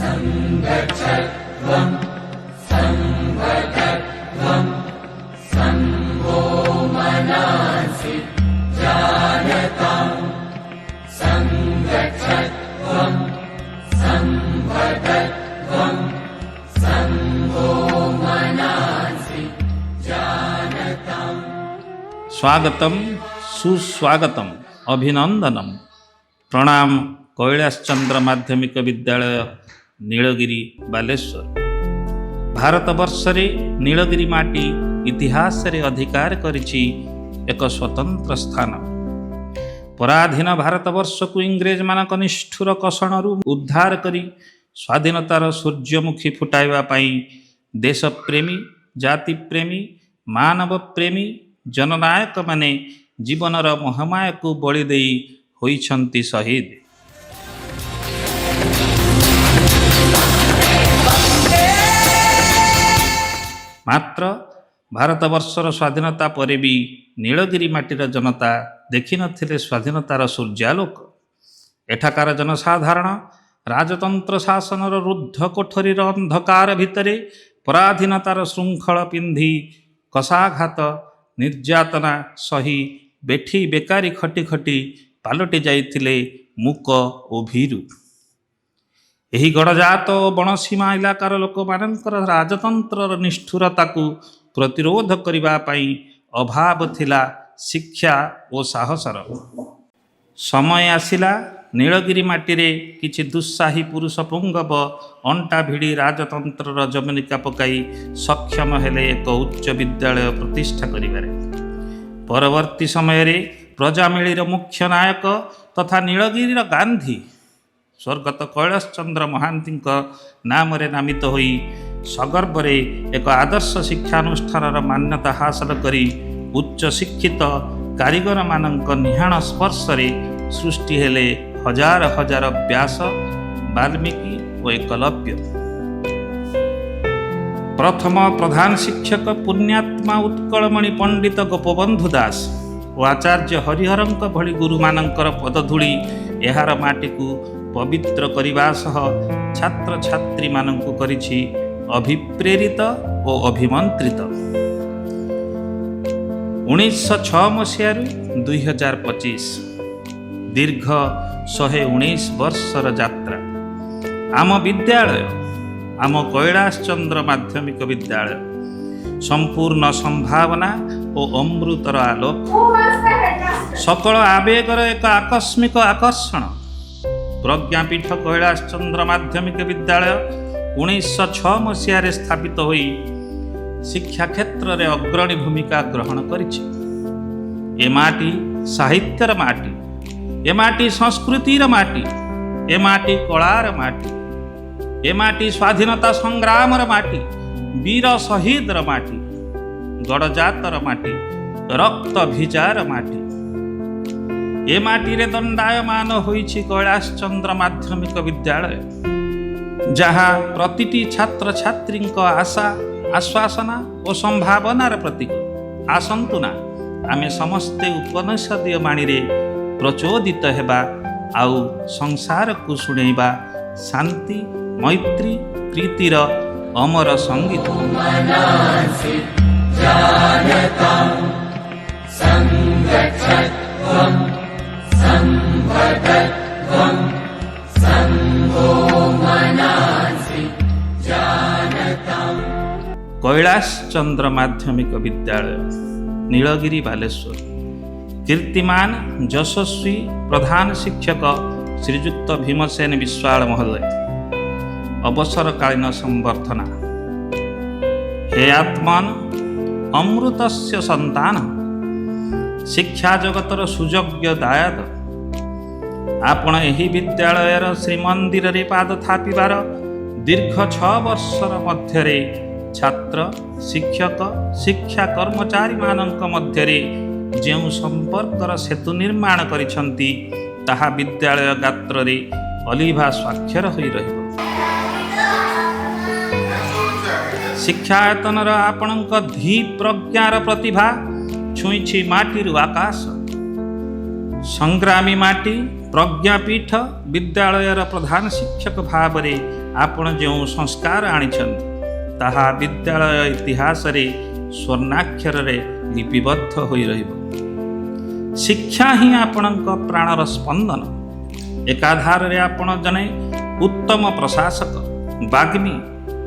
सङ्गच्छध्वं संवदध्वं सं वो मनांसि जानताम्। सङ्गच्छध्वं संवदध्वं सं वो मनांसि जानताम्। ସ୍ୱାଗତମ, ସୁସ୍ୱାଗତମ, ଅଭିନନ୍ଦନମ, ପ୍ରଣାମ। କୈଳାସ ଚନ୍ଦ୍ର ମାଧ୍ୟମିକ ବିଦ୍ୟାଳୟ, ନୀଳଗିରି, ବାଲେଶ୍ୱର। ଭାରତବର୍ଷରେ ନୀଳଗିରି ମାଟି ଇତିହାସରେ ଅଧିକାର କରିଛି ଏକ ସ୍ୱତନ୍ତ୍ର ସ୍ଥାନ। ପରାଧୀନ ଭାରତବର୍ଷକୁ ଇଂରେଜମାନଙ୍କ ନିଷ୍ଠୁର କଷଣରୁ ଉଦ୍ଧାର କରି ସ୍ୱାଧୀନତାର ସୂର୍ଯ୍ୟମୁଖୀ ଫୁଟାଇବା ପାଇଁ ଦେଶପ୍ରେମୀ, ଜାତିପ୍ରେମୀ, ମାନବପ୍ରେମୀ ଜନନାୟକମାନେ ଜୀବନର ମହାମାୟାକୁ ବଳି ଦେଇ ହୋଇଛନ୍ତି ଶହୀଦ। ମାତ୍ର ଭାରତବର୍ଷର ସ୍ୱାଧୀନତା ପରେ ବି ନୀଳଗିରି ମାଟିର ଜନତା ଦେଖିନଥିଲେ ସ୍ୱାଧୀନତାର ସୂର୍ଯ୍ୟାଲୋକ। ଏଠାକାର ଜନସାଧାରଣ ରାଜତନ୍ତ୍ର ଶାସନର ରୁଦ୍ଧ କୋଠରୀର ଅନ୍ଧକାର ଭିତରେ ପରାଧୀନତାର ଶୃଙ୍ଖଳ ପିନ୍ଧି, କଷାଘାତ ନିର୍ଯାତନା ସହି, ବେଠି ବେକାରୀ ଖଟି ଖଟି ପାଲଟି ଯାଇଥିଲେ ମୂକ ଓ ଭୀରୁ। ଏହି ଗଡ଼ଜାତ ଓ ବଣସୀମା ଇଲାକାର ଲୋକମାନଙ୍କର ରାଜତନ୍ତ୍ରର ନିଷ୍ଠୁରତାକୁ ପ୍ରତିରୋଧ କରିବା ପାଇଁ ଅଭାବ ଥିଲା ଶିକ୍ଷା ଓ ସାହସର। ସମୟ ଆସିଲା, ନୀଳଗିରି ମାଟିରେ କିଛି ଦୁଃସାହୀ ପୁରୁଷ ପୁଙ୍ଗବ ଅଣ୍ଟା ଭିଡ଼ି ରାଜତନ୍ତ୍ରର ଯବନିକା ପକାଇ ସକ୍ଷମ ହେଲେ ଏକ ଉଚ୍ଚ ବିଦ୍ୟାଳୟ ପ୍ରତିଷ୍ଠା କରିବାରେ। ପରବର୍ତ୍ତୀ ସମୟରେ ପ୍ରଜାମେଳିର ମୁଖ୍ୟ ନାୟକ ତଥା ନୀଳଗିରିର ଗାନ୍ଧୀ ସ୍ୱର୍ଗତ କୈଳାସ ଚନ୍ଦ୍ର ମହାନ୍ତିଙ୍କ ନାମରେ ନାମିତ ହୋଇ ସଗର୍ବରେ ଏକ ଆଦର୍ଶ ଶିକ୍ଷାନୁଷ୍ଠାନର ମାନ୍ୟତା ହାସଲ କରି ଉଚ୍ଚ ଶିକ୍ଷିତ କାରିଗରମାନଙ୍କ ନିହାଣ ସ୍ପର୍ଶରେ ସୃଷ୍ଟି ହେଲେ ହଜାର ହଜାର ବ୍ୟାସ, ବାଲ୍ମୀକି ଓ ଏକଲବ୍ୟ। ପ୍ରଥମ ପ୍ରଧାନ ଶିକ୍ଷକ ପୁଣ୍ୟାତ୍ମା ଉତ୍କଳମଣି ପଣ୍ଡିତ ଗୋପବନ୍ଧୁ ଦାସ ଓ ଆଚାର୍ଯ୍ୟ ହରିହରଙ୍କ ଭଳି ଗୁରୁମାନଙ୍କର ପଦଧୂଳି ଏହାର ମାଟିକୁ ପବିତ୍ର କରିବା ସହ ଛାତ୍ରଛାତ୍ରୀମାନଙ୍କୁ କରିଛି ଅଭିପ୍ରେରିତ ଓ ଅଭିମନ୍ତ୍ରିତ। 1906 ମସିହାରୁ 2025, ଦୀର୍ଘ 119 ବର୍ଷର ଯାତ୍ରା। ଆମ ବିଦ୍ୟାଳୟ, ଆମ କୈଳାସ ଚନ୍ଦ୍ର ମାଧ୍ୟମିକ ବିଦ୍ୟାଳୟ ସମ୍ପୂର୍ଣ୍ଣ ସମ୍ଭାବନା ଓ ଅମୃତର ଆଲୋକ, ସକଳ ଆବେଗର ଏକ ଆକସ୍ମିକ ଆକର୍ଷଣ। ପ୍ରଜ୍ଞାପୀଠ କୈଳାସ ଚନ୍ଦ୍ର ମାଧ୍ୟମିକ ବିଦ୍ୟାଳୟ 1906 ମସିହାରେ ସ୍ଥାପିତ ହୋଇ ଶିକ୍ଷା କ୍ଷେତ୍ରରେ ଅଗ୍ରଣୀ ଭୂମିକା ଗ୍ରହଣ କରିଛି। ଏ ମାଟି ସାହିତ୍ୟର ମାଟି, ଏ ମାଟି ସଂସ୍କୃତିର ମାଟି, ଏ ମାଟି କଳାର ମାଟି, ଏ ମାଟି ସ୍ୱାଧୀନତା ସଂଗ୍ରାମର ମାଟି, ବୀର ଶହୀଦର ମାଟି, ଗଡ଼ଜାତର ମାଟି, ରକ୍ତ ଭିଜାର ମାଟି। ଏ ମାଟିରେ ଦଣ୍ଡାୟମାନ ହୋଇଛି କୈଳାସ ଚନ୍ଦ୍ର ମାଧ୍ୟମିକ ବିଦ୍ୟାଳୟ, ଯାହା ପ୍ରତିଟି ଛାତ୍ରଛାତ୍ରୀଙ୍କ ଆଶା, ଆଶ୍ୱାସନା ଓ ସମ୍ଭାବନାର ପ୍ରତୀକ। ଆସନ୍ତୁ ନା, ଆମେ ସମସ୍ତେ ଉପନିଷଦୀୟ ବାଣୀରେ ପ୍ରଚୋଦିତ ହେବା ଆଉ ସଂସାରକୁ ଶୁଣେଇବା ଶାନ୍ତି, ମୈତ୍ରୀ, ପ୍ରୀତିର ଅମର ସଙ୍ଗୀତ। मनांसि जानताम्। सङ्गच्छध्वं संवदध्वं सं वो मनांसि जानताम्। କୈଳାସ ଚନ୍ଦ୍ର ମାଧ୍ୟମିକ ବିଦ୍ୟାଳୟ, ନୀଳଗିରି, ବାଲେଶ୍ୱର। କୀର୍ତ୍ତିମାନ ଯଶସ୍ୱୀ ପ୍ରଧାନ ଶିକ୍ଷକ ଶ୍ରୀଯୁକ୍ତ ଭୀମସେନ ବିଶ୍ୱାଳ ମହୋଦୟ, ଅବସରକାଳୀନ ସମ୍ବର୍ଦ୍ଧନା। ହେ ଆତ୍ମନ୍, ଅମୃତସ୍ୟ ସନ୍ତାନ, ଶିକ୍ଷା ଜଗତର ସୁଯୋଗ୍ୟ ଦାୟାଦ, ଆପଣ ଏହି ବିଦ୍ୟାଳୟର ଶ୍ରୀମନ୍ଦିରରେ ପାଦ ଥାପିବାର ଦୀର୍ଘ 6 ବର୍ଷର ମଧ୍ୟରେ ଛାତ୍ର, ଶିକ୍ଷକ, ଶିକ୍ଷା କର୍ମଚାରୀମାନଙ୍କ ମଧ୍ୟରେ ଯେଉଁ ସମ୍ପର୍କର ସେତୁ ନିର୍ମାଣ କରିଛନ୍ତି, ତାହା ବିଦ୍ୟାଳୟ ଗାତ୍ରରେ ଅଲିଭା ସ୍ୱାକ୍ଷର ହୋଇ ରହିବ। ଶିକ୍ଷାୟତନର ଆପଣଙ୍କ ଧୀ ପ୍ରଜ୍ଞାର ପ୍ରତିଭା ଛୁଇଁଛି ମାଟିରୁ ଆକାଶ। ସଂଗ୍ରାମୀ ମାଟି ପ୍ରଜ୍ଞାପୀଠ ବିଦ୍ୟାଳୟର ପ୍ରଧାନ ଶିକ୍ଷକ ଭାବରେ ଆପଣ ଯେଉଁ ସଂସ୍କାର ଆଣିଛନ୍ତି, ତାହା ବିଦ୍ୟାଳୟ ଇତିହାସରେ ସ୍ୱର୍ଣ୍ଣାକ୍ଷରରେ ଲିପିବଦ୍ଧ ହୋଇ ରହିବ। ଶିକ୍ଷା ହିଁ ଆପଣଙ୍କ ପ୍ରାଣର ସ୍ପନ୍ଦନ। ଏକାଧାରରେ ଆପଣ ଜଣେ ଉତ୍ତମ ପ୍ରଶାସକ, ବାଗ୍ମୀ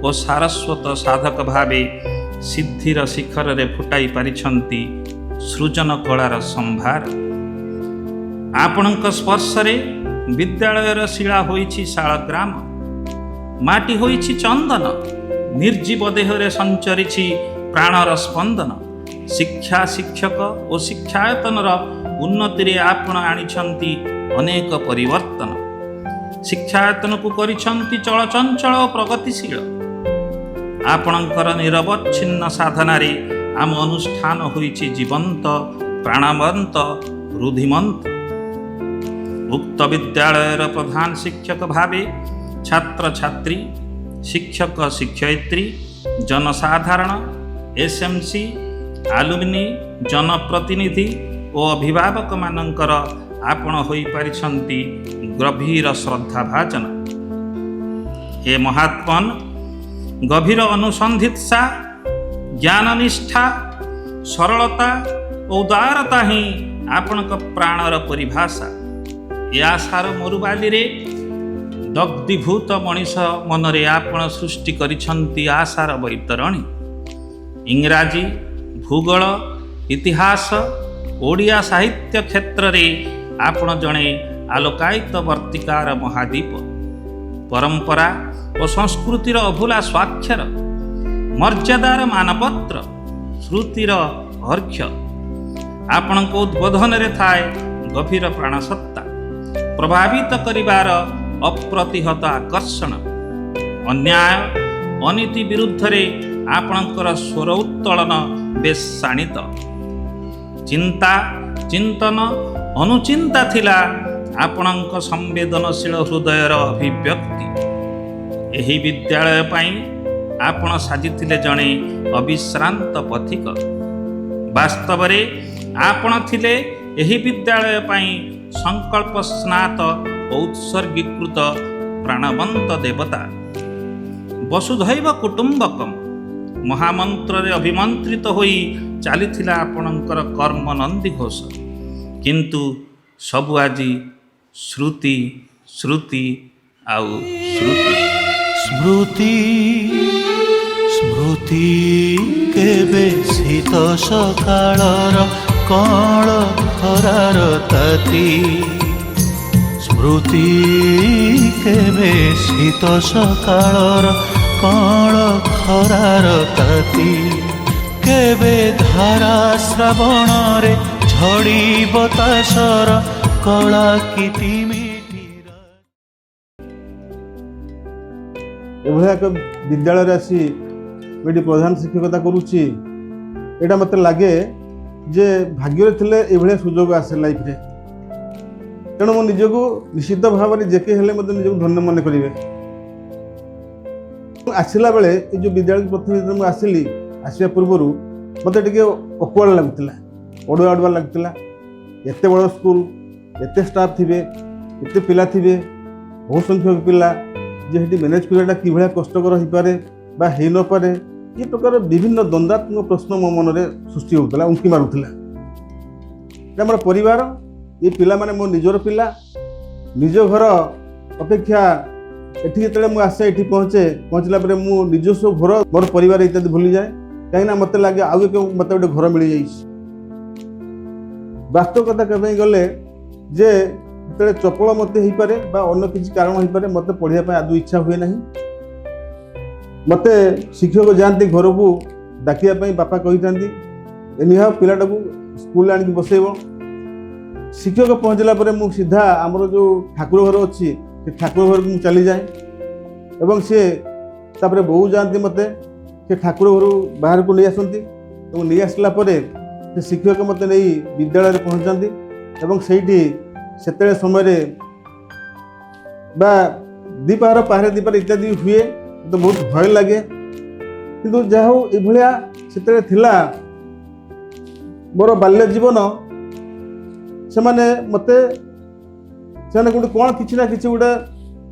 ଓ ସାରସ୍ୱତ ସାଧକ ଭାବେ ସିଦ୍ଧିର ଶିଖରରେ ଫୁଟାଇ ପାରିଛନ୍ତି ସୃଜନ କଳାର ସମ୍ଭାର। ଆପଣଙ୍କ ସ୍ପର୍ଶରେ ବିଦ୍ୟାଳୟର ଶିଳା ହୋଇଛି ଶାଳଗ୍ରାମ, ମାଟି ହୋଇଛି ଚନ୍ଦନ, ନିର୍ଜୀବ ଦେହରେ ସଞ୍ଚରିଛି ପ୍ରାଣର ସ୍ପନ୍ଦନ। ଶିକ୍ଷା, ଶିକ୍ଷକ ଓ ଶିକ୍ଷାୟତନର ଉନ୍ନତିରେ ଆପଣ ଆଣିଛନ୍ତି ଅନେକ ପରିବର୍ତ୍ତନ। ଶିକ୍ଷାୟତନକୁ କରିଛନ୍ତି ଚଳଚଞ୍ଚଳ ଓ ପ୍ରଗତିଶୀଳ। ଆପଣଙ୍କର ନିରବଚ୍ଛିନ୍ନ ସାଧନାରେ ଆମ ଅନୁଷ୍ଠାନ ହୋଇଛି ଜୀବନ୍ତ, ପ୍ରାଣବନ୍ତ, ରୁଦ୍ଧିମନ୍ତ। ଉକ୍ତ ବିଦ୍ୟାଳୟର ପ୍ରଧାନ ଶିକ୍ଷକ ଭାବେ ଛାତ୍ରଛାତ୍ରୀ, ଶିକ୍ଷକ ଶିକ୍ଷୟିତ୍ରୀ, ଜନସାଧାରଣ, ଏସ୍ଏମ୍ସି, ଆଲୁମିନି, ଜନପ୍ରତିନିଧି ଓ ଅଭିଭାବକମାନଙ୍କର ଆପଣ ହୋଇପାରିଛନ୍ତି ଗଭୀର ଶ୍ରଦ୍ଧାଭାଜନ। ହେ ମହାତ୍ମନ୍, ଗଭୀର ଅନୁସନ୍ଧିତ୍ସା, ଜ୍ଞାନନିଷ୍ଠା, ସରଳତା ଓ ଉଦାରତା ହିଁ ଆପଣଙ୍କ ପ୍ରାଣର ପରିଭାଷା। ଏ ଆଶାର ମରୁବାଲିରେ ଦଗ୍ଧୀଭୂତ ମଣିଷ ମନରେ ଆପଣ ସୃଷ୍ଟି କରିଛନ୍ତି ଆଶାର ବୈତରଣୀ। ଇଂରାଜୀ, ଭୂଗୋଳ, ଇତିହାସ, ଓଡ଼ିଆ ସାହିତ୍ୟ କ୍ଷେତ୍ରରେ ଆପଣ ଜଣେ ଆଲୋକାୟିତ ବର୍ତ୍ତିକାର ମହାଦୀପ, ପରମ୍ପରା ଓ ସଂସ୍କୃତିର ଅଭୁଲା ସ୍ୱାକ୍ଷର, ମର୍ଯ୍ୟାଦାର ମାନପତ୍ର, ଶ୍ରୁତିର ଅର୍ଘ୍ୟ। ଆପଣଙ୍କ ଉଦ୍ବୋଧନରେ ଥାଏ ଗଭୀର ପ୍ରାଣସତ୍ତା, ପ୍ରଭାବିତ କରିବାର ଅପ୍ରତିହତ ଆକର୍ଷଣ। ଅନ୍ୟାୟ ଅନୀତି ବିରୁଦ୍ଧରେ ଆପଣଙ୍କର ସ୍ୱର ଉତ୍ତୋଳନ ବେଶ୍ ଶାଣିତ। ଚିନ୍ତା, ଚିନ୍ତନ, ଅନୁଚିନ୍ତା ଥିଲା ଆପଣଙ୍କ ସମ୍ବେଦନଶୀଳ ହୃଦୟର ଅଭିବ୍ୟକ୍ତି। ଏହି ବିଦ୍ୟାଳୟ ପାଇଁ ଆପଣ ସାଜିଥିଲେ ଜଣେ ଅବିଶ୍ରାନ୍ତ ପଥିକ। ବାସ୍ତବରେ ଆପଣ ଥିଲେ ଏହି ବିଦ୍ୟାଳୟ ପାଇଁ ସଂକଳ୍ପ ସ୍ନାତ ଓ ଉତ୍ସର୍ଗୀକୃତ ପ୍ରାଣବନ୍ତ ଦେବତା। ବସୁଧୈବ କୁଟୁମ୍ବକମ୍ ମହାମନ୍ତ୍ରରେ ଅଭିମନ୍ତ୍ରିତ ହୋଇ ଚାଲିଥିଲା ଆପଣଙ୍କର କର୍ମ ନନ୍ଦିଘୋଷ। କିନ୍ତୁ ସବୁ ଆଜି ଶ୍ରୁତି, ଶ୍ରୁତି ଆଉ ଶ୍ରୁତି। ସ୍ମୃତି, ସ୍ମୃତି କେବେ ଶୀତ ସକାଳର କଅଁଳ ଖରାର ତାତି। ସ୍ମୃତି କେବେ ଶୀତ ସକାଳର କଅଁଳ ଖରାର ତାତି, କେବେ ଧାରା ଶ୍ରାବଣରେ ଝଡ଼ି ବତାସର କଳା କିଟିମିଟିର। ଏଭଳିଆ ଏକ ବିଦ୍ୟାଳୟରେ ଆସି ମୁଁ ଏଠି ପ୍ରଧାନ ଶିକ୍ଷକତା କରୁଛି, ଏଇଟା ମୋତେ ଲାଗେ ଯେ ଭାଗ୍ୟରେ ଥିଲେ ଏଭଳିଆ ସୁଯୋଗ ଆସେ ଲାଇଫରେ। ତେଣୁ ମୁଁ ନିଜକୁ ନିଶ୍ଚିତ ଭାବରେ ଯେ କେହି ହେଲେ ମଧ୍ୟ ନିଜକୁ ଧନ୍ୟ ମନେ କରିବେ। ମୁଁ ଆସିଲା ବେଳେ, ଏ ଯେଉଁ ବିଦ୍ୟାଳୟକୁ ପ୍ରଥମେ ଯେତେବେଳେ ମୁଁ ଆସିଲି, ଆସିବା ପୂର୍ବରୁ ମୋତେ ଟିକେ ଅକୁଆଳ ଲାଗୁଥିଲା, ଅଡ଼ୁଆ ଅଡ଼ୁଆ ଲାଗୁଥିଲା। ଏତେ ବଡ଼ ସ୍କୁଲ, ଏତେ ଷ୍ଟାଫ୍ ଥିବେ, ଏତେ ପିଲା ଥିବେ, ବହୁ ସଂଖ୍ୟକ ପିଲା ଯେ ସେଠି ମ୍ୟାନେଜ୍ କରିବାଟା କିଭଳିଆ କଷ୍ଟକର ହେଇପାରେ ବା ହେଇନପାରେ, ଏ ପ୍ରକାର ବିଭିନ୍ନ ଦ୍ୱନ୍ଦାତ୍ମକ ପ୍ରଶ୍ନ ମୋ ମନରେ ସୃଷ୍ଟି ହେଉଥିଲା, ଉଙ୍କି ମାରୁଥିଲା। ଏଇଟା ଆମର ପରିବାର, ଏ ପିଲାମାନେ ମୋ ନିଜର ପିଲା। ନିଜ ଘର ଅପେକ୍ଷା ଏଠି ଯେତେବେଳେ ମୁଁ ଆସେ, ଏଠି ପହଞ୍ଚେ, ପହଞ୍ଚିଲା ପରେ ମୁଁ ନିଜସ୍ୱ ଘର, ମୋର ପରିବାର ଇତ୍ୟାଦି ଭୁଲିଯାଏ। କାହିଁକିନା ମୋତେ ଲାଗେ ଆଉ ଏକ ମୋତେ ଗୋଟେ ଘର ମିଳିଯାଇଛି। ବାସ୍ତବ କଥା କହିବା ପାଇଁ ଗଲେ ଯେ ଯେତେବେଳେ ଚପଳ ମୋତେ ହେଇପାରେ ବା ଅନ୍ୟ କିଛି କାରଣ ହେଇପାରେ, ମୋତେ ପଢ଼ିବା ପାଇଁ ଆଦୌ ଇଚ୍ଛା ହୁଏ ନାହିଁ। ମୋତେ ଶିକ୍ଷକ ଯାଆନ୍ତି ଘରକୁ ଡାକିବା ପାଇଁ, ବାପା କହିଥାନ୍ତି, ଏନିହାଉ ପିଲାଟାକୁ ସ୍କୁଲରେ ଆଣିକି ବସେଇବ। ଶିକ୍ଷକ ପହଞ୍ଚିଲା ପରେ ମୁଁ ସିଧା ଆମର ଯେଉଁ ଠାକୁର ଘର ଅଛି, ସେ ଠାକୁର ଘରକୁ ମୁଁ ଚାଲିଯାଏ ଏବଂ ସିଏ ତାପରେ ବୋଉ ଯାଆନ୍ତି, ମୋତେ ସେ ଠାକୁର ଘରୁ ବାହାରକୁ ନେଇ ଆସନ୍ତି ଏବଂ ନେଇ ଆସିଲା ପରେ ସେ ଶିକ୍ଷକ ମୋତେ ନେଇ ବିଦ୍ୟାଳୟରେ ପହଞ୍ଚାନ୍ତି। ଏବଂ ସେଇଠି ସେତେବେଳେ ସମୟରେ ବା ଦ୍ୱିପହର ପାହାରେ ଦ୍ୱିପହର ଇତ୍ୟାଦି ହୁଏ, ମୋତେ ବହୁତ ଭୟ ଲାଗେ। କିନ୍ତୁ ଯାହା ହଉ, ଏଭଳିଆ ସେତେବେଳେ ଥିଲା ମୋର ବାଲ୍ୟ ଜୀବନ। ସେମାନେ ମୋତେ ସେମାନେ ଗୋଟେ କ'ଣ କିଛି ନା କିଛି ଗୋଟେ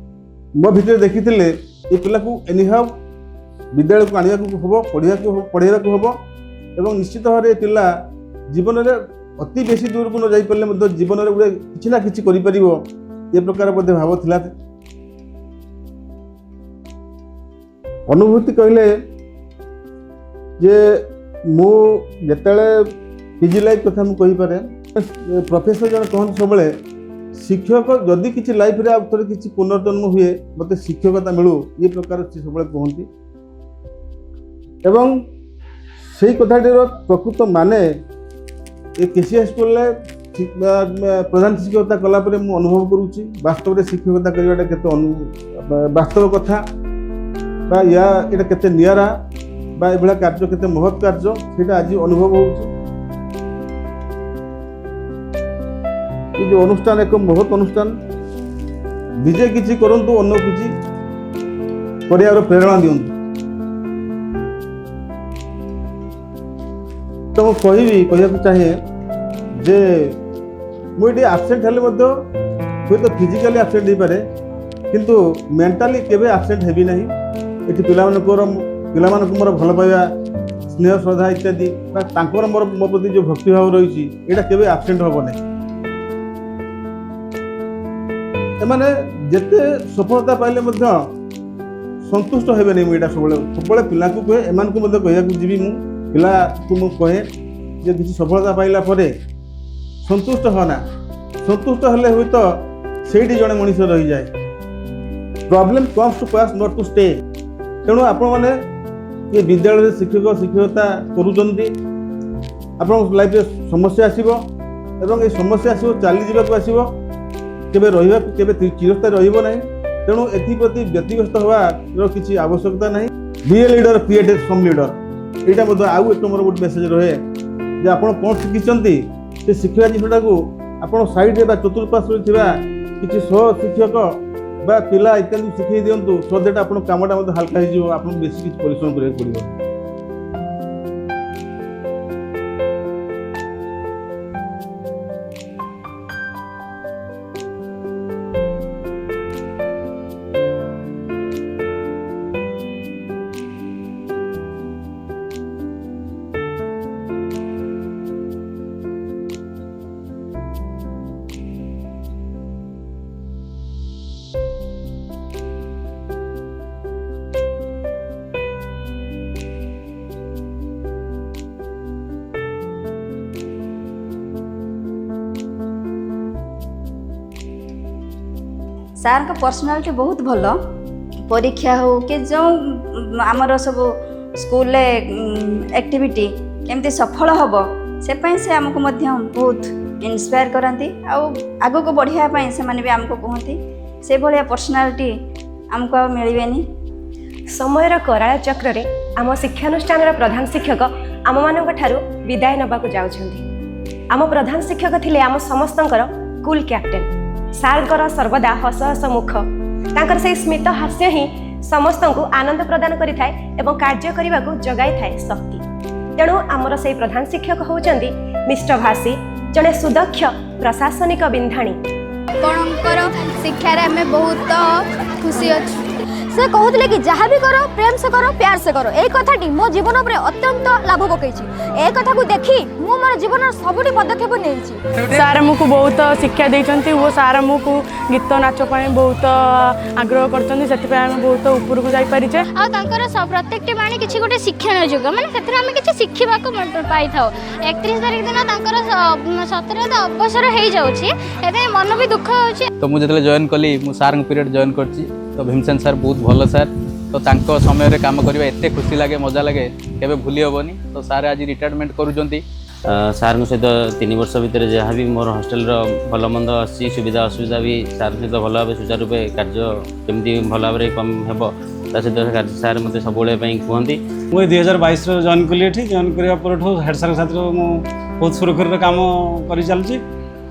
ମୋ ଭିତରେ ଦେଖିଥିଲେ। ଏ ପିଲାକୁ ଏନିହାଉ ବିଦ୍ୟାଳୟକୁ ଆଣିବାକୁ ହେବ, ପଢ଼ିବାକୁ ପଢ଼େଇବାକୁ ହେବ ଏବଂ ନିଶ୍ଚିତ ଭାବରେ ଏ ପିଲା ଜୀବନରେ ଅତି ବେଶୀ ଦୂରକୁ ନ ଯାଇପାରିଲେ ମଧ୍ୟ ଜୀବନରେ ଗୋଟେ କିଛି ନା କିଛି କରିପାରିବ, ଏ ପ୍ରକାର ବୋଧେ ଭାବ ଥିଲା। ଅନୁଭୂତି କହିଲେ ଯେ ମୁଁ ଯେତେବେଳେ ପିଜି ଲାଇଫ୍ କଥା ମୁଁ କହିପାରେ, ପ୍ରଫେସର ଜଣେ କହନ୍ତି ସବୁବେଳେ, ଶିକ୍ଷକ ଯଦି କିଛି ଲାଇଫରେ ଆଉ ଥରେ କିଛି ପୁନର୍ଜନ୍ମ ହୁଏ, ମୋତେ ଶିକ୍ଷକତା ମିଳୁ, ଏ ପ୍ରକାର ସେ ସବୁବେଳେ କୁହନ୍ତି। ଏବଂ ସେଇ କଥାଟିର ପ୍ରକୃତ ମାନେ ଏ କେସି ହାଇସ୍କୁଲରେ ପ୍ରଧାନ ଶିକ୍ଷକତା କଲା ପରେ ମୁଁ ଅନୁଭବ କରୁଛି, ବାସ୍ତବରେ ଶିକ୍ଷକତା କରିବାଟା କେତେ ବାସ୍ତବ କଥା ବା ଏଇଟା କେତେ ନିଆରା ବା ଏଭଳିଆ କାର୍ଯ୍ୟ କେତେ ମହତ୍ କାର୍ଯ୍ୟ, ସେଇଟା ଆଜି ଅନୁଭବ ହେଉଛି। ଏ ଯେଉଁ ଅନୁଷ୍ଠାନ ଏକ ମହତ୍ ଅନୁଷ୍ଠାନ। ନିଜେ କିଛି କରନ୍ତୁ, ଅନ୍ୟ କିଛି କରିବାର ପ୍ରେରଣା ଦିଅନ୍ତୁ। ତ ମୁଁ କହିବାକୁ ଚାହେଁ ଯେ ମୁଁ ଏଠି ଆବସେଣ୍ଟ ହେଲେ ମଧ୍ୟ ହୁଏତ ଫିଜିକାଲି ଆବସେଣ୍ଟ ହେଇପାରେ, କିନ୍ତୁ ମେଣ୍ଟାଲି କେବେ ଆବସେଣ୍ଟ ହେବି ନାହିଁ। ଏଠି ପିଲାମାନଙ୍କୁ ମୋର ଭଲ ପାଇବା, ସ୍ନେହ, ଶ୍ରଦ୍ଧା ଇତ୍ୟାଦି ବା ତାଙ୍କର ମୋ ପ୍ରତି ଯେଉଁ ଭକ୍ତିଭାବ ରହିଛି, ଏଇଟା କେବେ ଆବସେଣ୍ଟ ହେବ ନାହିଁ। ଏମାନେ ଯେତେ ସଫଳତା ପାଇଲେ ମଧ୍ୟ ସନ୍ତୁଷ୍ଟ ହେବେନି। ମୁଁ ଏଇଟା ସବୁବେଳେ ସବୁବେଳେ ପିଲାଙ୍କୁ କୁହେ, ଏମାନଙ୍କୁ ମଧ୍ୟ କହିବାକୁ ଯିବି। ମୁଁ ପିଲାକୁ ମୁଁ କହେ ଯେ କିଛି ସଫଳତା ପାଇଲା ପରେ ସନ୍ତୁଷ୍ଟ ହନା। ସନ୍ତୁଷ୍ଟ ହେଲେ ହୁଏତ ସେଇଠି ଜଣେ ମଣିଷ ରହିଯାଏ। Problem comes to pass, not to stay. ତେଣୁ ଆପଣମାନେ ଏ ବିଦ୍ୟାଳୟରେ ଶିକ୍ଷକ ଶିକ୍ଷକତା କରୁଛନ୍ତି, ଆପଣଙ୍କ ଲାଇଫରେ ସମସ୍ୟା ଆସିବ ଏବଂ ଏ ସମସ୍ୟା ଆସିବ, ଚାଲିଯିବାକୁ ଆସିବ, କେବେ ରହିବାକୁ କେବେ ଚିରସ୍ଥାୟୀ ରହିବ ନାହିଁ। ତେଣୁ ଏଥିପ୍ରତି ବ୍ୟତିବ୍ୟସ୍ତ ହେବାର କିଛି ଆବଶ୍ୟକତା ନାହିଁ। Be a leader, create some leader. ଏଇଟା ମଧ୍ୟ ଆଉ ଏକ ମୋର ଗୋଟେ ମେସେଜ ରହେ ଯେ ଆପଣ କ'ଣ ଶିଖିଛନ୍ତି, ସେ ଶିଖିବା ଜିନିଷଟାକୁ ଆପଣ ସାଇଡ଼ରେ ବା ଚତୁଃପାର୍ଶ୍ୱରେ ଥିବା କିଛି ସହ ଶିକ୍ଷକ ବା ପିଲା ଇତ୍ୟାଦି ଶିଖେଇ ଦିଅନ୍ତୁ, ସୋ that ଆପଣଙ୍କ କାମଟା ମଧ୍ୟ ହାଲକା ହେଇଯିବ, ଆପଣଙ୍କୁ ବେଶୀ କିଛି ପରିଶ୍ରମ କରିବାକୁ ପଡ଼ିବ। ସାର୍ଙ୍କ ପର୍ସନାଲିଟି ବହୁତ ଭଲ। ପରୀକ୍ଷା ହେଉ କି ଯେଉଁ ଆମର ସବୁ ସ୍କୁଲରେ ଆକ୍ଟିଭିଟି କେମିତି ସଫଳ ହେବ, ସେ ପାଇଁ ସେ ଆମକୁ ମଧ୍ୟ ବହୁତ ଇନ୍ସପାୟାର କରନ୍ତି ଆଉ ଆଗକୁ ବଢ଼ିବା ପାଇଁ ସେମାନେ ବି ଆମକୁ କୁହନ୍ତି। ସେଭଳିଆ ପର୍ସନାଲିଟି ଆମକୁ ଆଉ ମିଳିବେନି। ସମୟର କରାଳ ଚକ୍ରରେ ଆମ ଶିକ୍ଷାନୁଷ୍ଠାନର ପ୍ରଧାନ ଶିକ୍ଷକ ଆମମାନଙ୍କ ଠାରୁ ବିଦାୟ ନେବାକୁ ଯାଉଛନ୍ତି। ଆମ ପ୍ରଧାନ ଶିକ୍ଷକ ଥିଲେ ଆମ ସମସ୍ତଙ୍କର କୁଲ୍ କ୍ୟାପ୍ଟେନ୍। ସାର୍ଙ୍କର ସର୍ବଦା ହସ ହସ ମୁଖ, ତାଙ୍କର ସେଇ ସ୍ମିତ ହାସ୍ୟ ହିଁ ସମସ୍ତଙ୍କୁ ଆନନ୍ଦ ପ୍ରଦାନ କରିଥାଏ ଏବଂ କାର୍ଯ୍ୟ କରିବାକୁ ଯୋଗାଇଥାଏ ଶକ୍ତି। ତେଣୁ ଆମର ସେଇ ପ୍ରଧାନ ଶିକ୍ଷକ ହେଉଛନ୍ତି ମିଷ୍ଟଭାଷୀ, ଜଣେ ସୁଦକ୍ଷ ପ୍ରଶାସନିକ ବିନ୍ଧାଣୀ। ଆପଣଙ୍କର ଶିକ୍ଷାରେ ଆମେ ବହୁତ ଖୁସି ଅଛୁ। ସେ କହୁଥିଲେ କି ଯାହା ବି କର, प्रेम से करो, प्यार से करो। ଏଇ କଥାଟି ମୋ ଜୀବନ ଉପରେ ଅତ୍ୟନ୍ତ ଲାଭ ପକାଇଛି। ଏ କଥାକୁ ଦେଖି ମୁଁ ମୋର ଜୀବନର ସବୁଠି ପଦକ୍ଷେପ ନେଇଛି। ସାର୍ ଆମକୁ ବହୁତ ଶିକ୍ଷା ଦେଇଛନ୍ତି ଓ ସାର୍ ଆମକୁ ଗୀତ ନାଚ ପାଇଁ ବହୁତ ଆଗ୍ରହ କରିଛନ୍ତି। ସେଥିପାଇଁ ଆମେ ବହୁତ ଉପରକୁ ଯାଇପାରିଛେ। ଆଉ ତାଙ୍କର ପ୍ରତ୍ୟେକଟି ବାଣୀ କିଛି ଗୋଟେ ଶିକ୍ଷଣୀୟ ଯୋଗ୍ୟ, ମାନେ ସେଥିରେ ଆମେ କିଛି ଶିଖିବାକୁ ପାଇଥାଉ। 31 ତାରିଖ ଦିନ ତାଙ୍କର ସତରେ ତ ଅବସର ହେଇଯାଉଛି, ସେଥିପାଇଁ ମନ ବି ଦୁଃଖ ହେଉଛି। ତ ମୁଁ ଯେତେବେଳେ ଜଏନ୍ କଲି, ମୁଁ ସାର୍ଙ୍କ ପିରିୟଡ଼ ଜଏନ୍ କରିଛି। ତ ଭୀମସେନ ସାର୍ ବହୁତ ଭଲ ସାର୍। ତ ତାଙ୍କ ସମୟରେ କାମ କରିବା ଏତେ ଖୁସି ଲାଗେ, ମଜା ଲାଗେ, କେବେ ଭୁଲି ହେବନି। ତ ସାର୍ ଆଜି ରିଟାୟାରମେଣ୍ଟ କରୁଛନ୍ତି। ସାର୍ଙ୍କ ସହିତ 3 ବର୍ଷ ଭିତରେ ଯାହା ବି ମୋର ହଷ୍ଟେଲର ଭଲ ମନ୍ଦ ଆସିଛି, ସୁବିଧା ଅସୁବିଧା ବି ସାର୍ଙ୍କ ସହିତ ଭଲ ଭାବେ ସୁଚାରୁ ରୂପେ କାର୍ଯ୍ୟ କେମିତି ଭଲ ଭାବରେ ହେବ, ତା ସହିତ ସାର୍ ମୋତେ ସବୁବେଳେ ପାଇଁ କୁହନ୍ତି। ମୁଁ ଏଇ 2022ରେ ଜଏନ୍ କଲି ଏଠି। ଜଏନ୍ କରିବା ପରଠୁ ହେଡ଼୍ ସାର୍ଙ୍କ ସାଥିରେ ମୁଁ ବହୁତ ସୁରୁଖୁରୁରେ କାମ କରିଚାଲିଛି।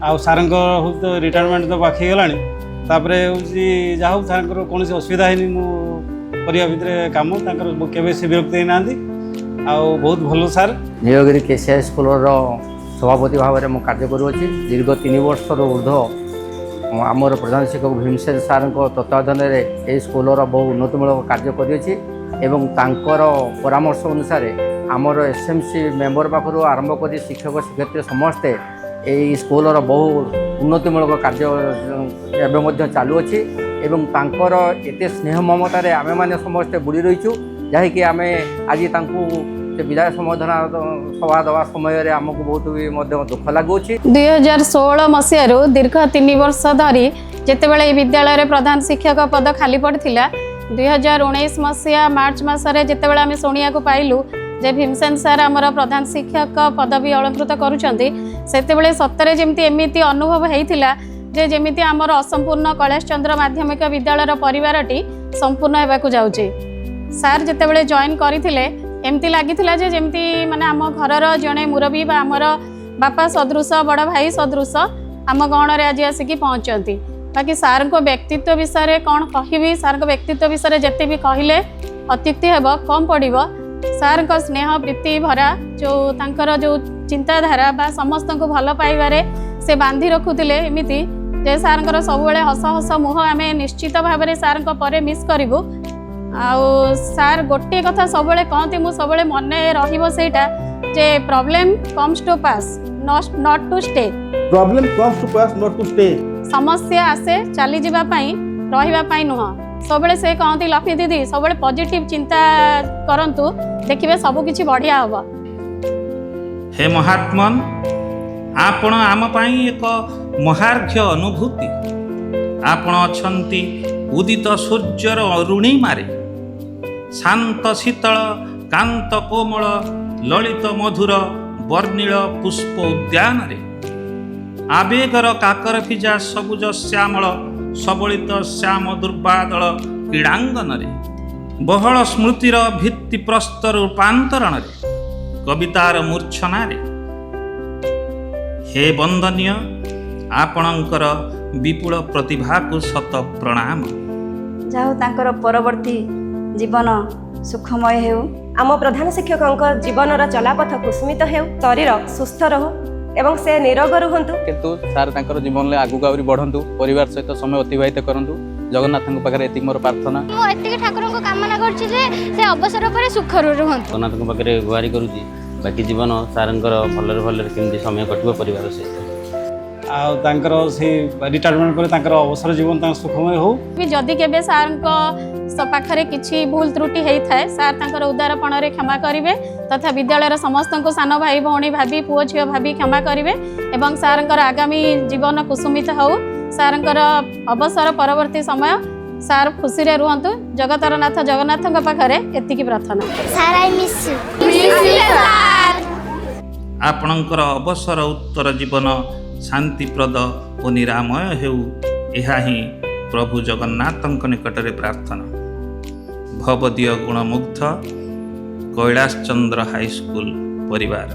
ଆଉ ସାର୍ଙ୍କ ହେଉଛି ତ ରିଟାୟାରମେଣ୍ଟ ତ ପାଖେଇ ଗଲାଣି। ତାପରେ ହେଉଛି ଯାହା ହଉ, ସାର୍ଙ୍କର କୌଣସି ଅସୁବିଧା ହେଇନି ମୁଁ କରିବା ଭିତରେ କାମ। ତାଙ୍କର କେବେ ସେ ବିରକ୍ତ ହେଇନାହାନ୍ତି ଆଉ ବହୁତ ଭଲ ସାର୍। ନୀଳଗିରି କେସିଆଇ ସ୍କୁଲର ସଭାପତି ଭାବରେ ମୁଁ କାର୍ଯ୍ୟ କରୁଅଛି। ଦୀର୍ଘ 3 ବର୍ଷରୁ ଉର୍ଦ୍ଧ୍ୱ ଆମର ପ୍ରଧାନ ଶିକ୍ଷକ ଭୀମସେନ ସାର୍ଙ୍କ ତତ୍ତ୍ୱାବଧାନରେ ଏହି ସ୍କୁଲର ବହୁ ଉନ୍ନତିମୂଳକ କାର୍ଯ୍ୟ କରିଅଛି ଏବଂ ତାଙ୍କର ପରାମର୍ଶ ଅନୁସାରେ ଆମର ଏସ୍ଏମ୍ସି ମେମ୍ବର ପାଖରୁ ଆରମ୍ଭ କରି ଶିକ୍ଷକ ଶିକ୍ଷୟିତ୍ରୀ ସମସ୍ତେ ଏହି ସ୍କୁଲର ବହୁ ଉନ୍ନତିମୂଳକ କାର୍ଯ୍ୟ ଏବେ ମଧ୍ୟ ଚାଲୁଅଛି ଏବଂ ତାଙ୍କର ଏତେ ସ୍ନେହ ମମତାରେ ଆମେମାନେ ସମସ୍ତେ ବୁଡ଼ି ରହିଛୁ, ଯାହାକି ଆମେ ଆଜି ତାଙ୍କୁ ସେ ବିଦାୟ ସମ୍ବର୍ଦ୍ଧନା ସଭା ଦେବା ସମୟରେ ଆମକୁ ବହୁତ ବି ମଧ୍ୟ ଦୁଃଖ ଲାଗୁଅଛି। 2016 ମସିହାରୁ ଦୀର୍ଘ 3 ବର୍ଷ ଧରି ଯେତେବେଳେ ଏହି ବିଦ୍ୟାଳୟରେ ପ୍ରଧାନ ଶିକ୍ଷକ ପଦ ଖାଲି ପଡ଼ିଥିଲା, 2019 ମସିହା ମାର୍ଚ୍ଚ ମାସରେ ଯେତେବେଳେ ଆମେ ଶୁଣିବାକୁ ପାଇଲୁ ଯେ ଭୀମସେନ ସାର୍ ଆମର ପ୍ରଧାନ ଶିକ୍ଷକ ପଦବୀ ଅଳଙ୍କୃତ କରୁଛନ୍ତି, ସେତେବେଳେ ସତରେ ଯେମିତି ଏମିତି ଅନୁଭବ ହେଇଥିଲା ଯେ ଯେମିତି ଆମର ଅସମ୍ପୂର୍ଣ୍ଣ କୈଳାସ ଚନ୍ଦ୍ର ମାଧ୍ୟମିକ ବିଦ୍ୟାଳୟର ପରିବାରଟି ସମ୍ପୂର୍ଣ୍ଣ ହେବାକୁ ଯାଉଛି। ସାର୍ ଯେତେବେଳେ ଜଏନ୍ କରିଥିଲେ, ଏମିତି ଲାଗିଥିଲା ଯେ ଯେମିତି ମାନେ ଆମ ଘରର ଜଣେ ମୁରବୀ ବା ଆମର ବାପା ସଦୃଶ, ବଡ଼ ଭାଇ ସଦୃଶ ଆମ ଗହଣରେ ଆଜି ଆସିକି ପହଞ୍ଚନ୍ତି। ବାକି ସାର୍ଙ୍କ ବ୍ୟକ୍ତିତ୍ୱ ବିଷୟରେ କ'ଣ କହିବି? ସାର୍ଙ୍କ ବ୍ୟକ୍ତିତ୍ୱ ବିଷୟରେ ଯେତେ ବି କହିଲେ ଅତ୍ୟୁକ୍ତି ହେବ, କମ୍ ପଡ଼ିବ। ସାର୍ଙ୍କ ସ୍ନେହ ପ୍ରୀତି ଭରା ଯେଉଁ ତାଙ୍କର ଯେଉଁ ଚିନ୍ତାଧାରା ବା ସମସ୍ତଙ୍କୁ ଭଲ ପାଇବାରେ ସେ ବାନ୍ଧି ରଖୁଥିଲେ ଏମିତି ଯେ ସାର୍ଙ୍କର ସବୁବେଳେ ହସ ହସ ମୁହଁ। ଆମେ ନିଶ୍ଚିତ ଭାବରେ ସାର୍ଙ୍କ ପରେ ମିସ୍ କରିବୁ। ଆଉ ସାର୍ ଗୋଟିଏ କଥା ସବୁବେଳେ କହନ୍ତି, ମୁଁ ସବୁବେଳେ ମନେ ରହିବ ସେଇଟା ଯେ "Problem comes to pass, not to stay." Problem comes to pass, not to stay. ସମସ୍ୟା ଆସେ ଚାଲିଯିବା ପାଇଁ, ରହିବା ପାଇଁ ନୁହଁ। ସବୁବେଳେ ସେ କହନ୍ତି, "ଲକ୍ଷ୍ମୀ ଦିଦି, ସବୁବେଳେ ପଜିଟିଭ ଚିନ୍ତା କରନ୍ତୁ, ଦେଖିବେ ସବୁ କିଛି ବଢ଼ିଆ ହବ।" ହେ ମହାତ୍ମନ୍, ଆପଣ ଆମ ପାଇଁ ଏକ ମହାର୍ଘ୍ୟ ଅନୁଭୂତି। ଆପଣ ଅଛନ୍ତି ଉଦିତ ସୂର୍ଯ୍ୟର ଅରୁଣିମାରେ, ଶାନ୍ତ ଶୀତଳ କାନ୍ତ କୋମଳ ଲଳିତ ମଧୁର ବର୍ଣ୍ଣିଳ ପୁଷ୍ପ ଉଦ୍ୟାନରେ, ଆବେଗର କାକର ଭିଜା ସବୁଜ ଶ୍ୟାମଳ ସବଳିତ ଶ୍ୟାମ ଦୁର୍ବାଦଳ କ୍ରୀଡ଼ାଙ୍ଗନରେ, ବହଳ ସ୍ମୃତିର ଭିତ୍ତି ପ୍ରସ୍ତର ରୂପାନ୍ତରଣରେ, କବିତାର ମୂର୍ଚ୍ଛନାରେ। ହେ ବନ୍ଦନୀୟ, ଆପଣଙ୍କର ବିପୁଳ ପ୍ରତିଭାକୁ ଶତ ପ୍ରଣାମ। ଯାହା ହଉ, ତାଙ୍କର ପରବର୍ତ୍ତୀ ଜୀବନ ସୁଖମୟ ହେଉ। ଆମ ପ୍ରଧାନ ଶିକ୍ଷକଙ୍କ ଜୀବନର ଚଲାପଥ କୁସୁମିତ ହେଉ, ଶରୀର ସୁସ୍ଥ ରହୁ ଏବଂ ସେ ନିରୋଗ ରୁହନ୍ତୁ। କିନ୍ତୁ ସାର୍ ତାଙ୍କର ଜୀବନରେ ଆଗକୁ ଆହୁରି ବଢ଼ନ୍ତୁ, ପରିବାର ସହିତ ସମୟ ଅତିବାହିତ କରନ୍ତୁ। ଜଗନ୍ନାଥଙ୍କ ପାଖରେ ଏତିକି ମୋର ପ୍ରାର୍ଥନା। ମୁଁ ଏତିକି ଠାକୁରଙ୍କୁ କାମନା କରୁଛି ଯେ ସେ ଅବସର ପରେ ସୁଖରେ ରୁହନ୍ତୁ। ଜଗନ୍ନାଥଙ୍କ ପାଖରେ ଗୁହାରି କରୁଛି, ବାକି ଜୀବନ ସାର୍ଙ୍କର ଭଲରେ ଭଲରେ କେମିତି ସମୟ କଟିବ ପରିବାର ସହିତ। ଆଉ ତାଙ୍କର ସେଇ ରିଟାୟାରମେଣ୍ଟ ପରେ ତାଙ୍କର ଅବସର ଜୀବନ ତାଙ୍କ ସୁଖମୟ ହଉ। ବି ଯଦି କେବେ ସାର୍ଙ୍କ ପାଖରେ କିଛି ଭୁଲ ତ୍ରୁଟି ହେଇଥାଏ, ସାର୍ ତାଙ୍କର ଉଦାରପଣରେ କ୍ଷମା କରିବେ ତଥା ବିଦ୍ୟାଳୟର ସମସ୍ତଙ୍କୁ ସାନ ଭାଇ ଭଉଣୀ ଭାବି, ପୁଅ ଝିଅ ଭାବି କ୍ଷମା କରିବେ ଏବଂ ସାର୍ଙ୍କର ଆଗାମୀ ଜୀବନ କୁସୁମିତ ହେଉ। ସାର୍ଙ୍କର ଅବସର ପରବର୍ତ୍ତୀ ସମୟ ସାର୍ ଖୁସିରେ ରୁହନ୍ତୁ। ଜଗତର ନାଥ ଜଗନ୍ନାଥଙ୍କ ପାଖରେ ଏତିକି ପ୍ରାର୍ଥନା। Sir, I miss you, sir. ଆପଣଙ୍କର ଅବସର ଉତ୍ତର ଜୀବନ ଶାନ୍ତିପ୍ରଦ ଓ ନିରାମୟ ହେଉ, ଏହା ହିଁ ପ୍ରଭୁ ଜଗନ୍ନାଥଙ୍କ ନିକଟରେ ପ୍ରାର୍ଥନା। ଭବଦୀୟ ଗୁଣମୁଗ୍ଧ କୈଳାସ ଚନ୍ଦ୍ର ହାଇସ୍କୁଲ ପରିବାର।